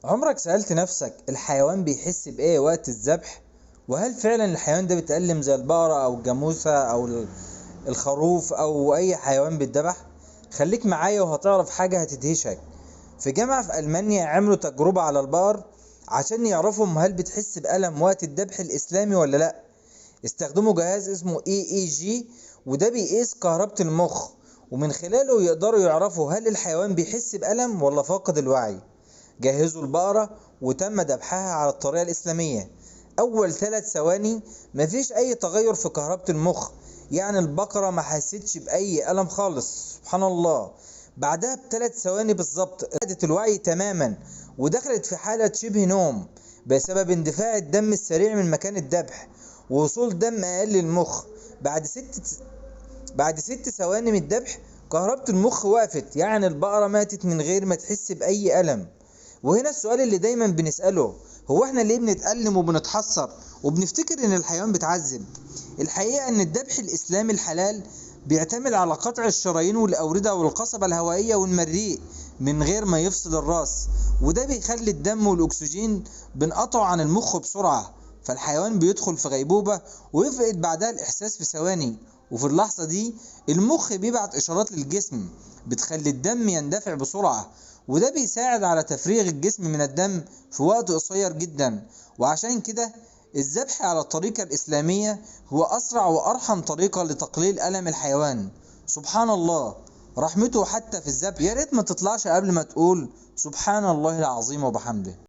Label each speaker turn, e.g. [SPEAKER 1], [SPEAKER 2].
[SPEAKER 1] عمرك سألت نفسك الحيوان بيحس بإيه وقت الذبح؟ وهل فعلا الحيوان ده بيتألم زي البقرة أو الجاموسة أو الخروف أو أي حيوان بيتذبح؟ خليك معايا وهتعرف حاجة هتدهشك. في جامعة في ألمانيا عملوا تجربة على البقر عشان يعرفوا هل بتحس بألم وقت الذبح الإسلامي ولا لأ. استخدموا جهاز اسمه EEG، وده بيقيس كهربة المخ، ومن خلاله يقدروا يعرفوا هل الحيوان بيحس بألم ولا فاقد الوعي. جهزوا البقرة وتم ذبحها على الطريقة الإسلامية. أول 3 ثواني مفيش أي تغير في كهربة المخ، يعني البقرة ما حستش بأي ألم خالص، سبحان الله. بعدها ب3 ثواني بالظبط فقدت الوعي تماما ودخلت في حالة شبه نوم بسبب اندفاع الدم السريع من مكان الذبح ووصول دم أقل للمخ. بعد 6 ثواني من الذبح كهربة المخ وقفت، يعني البقرة ماتت من غير ما تحس بأي ألم. وهنا السؤال اللي دايما بنسأله، هو احنا ليه بنتألم وبنتحسر وبنفتكر ان الحيوان بيتعذب؟ الحقيقة ان الذبح الإسلامي الحلال بيعتمد على قطع الشرايين والأوردة والقصبة الهوائية والمريء من غير ما يفصل الراس، وده بيخلي الدم والأكسجين بنقطعه عن المخ بسرعة، فالحيوان بيدخل في غيبوبة ويفقد بعدها الإحساس في ثواني. وفي اللحظة دي المخ بيبعت إشارات للجسم بتخلي الدم يندفع بسرعة، وده بيساعد على تفريغ الجسم من الدم في وقت قصير جدا. وعشان كده الذبح على الطريقة الإسلامية هو أسرع وأرحم طريقة لتقليل ألم الحيوان. سبحان الله، رحمته حتى في الذبح. يا ريت ما تطلعش قبل ما تقول سبحان الله العظيم وبحمده.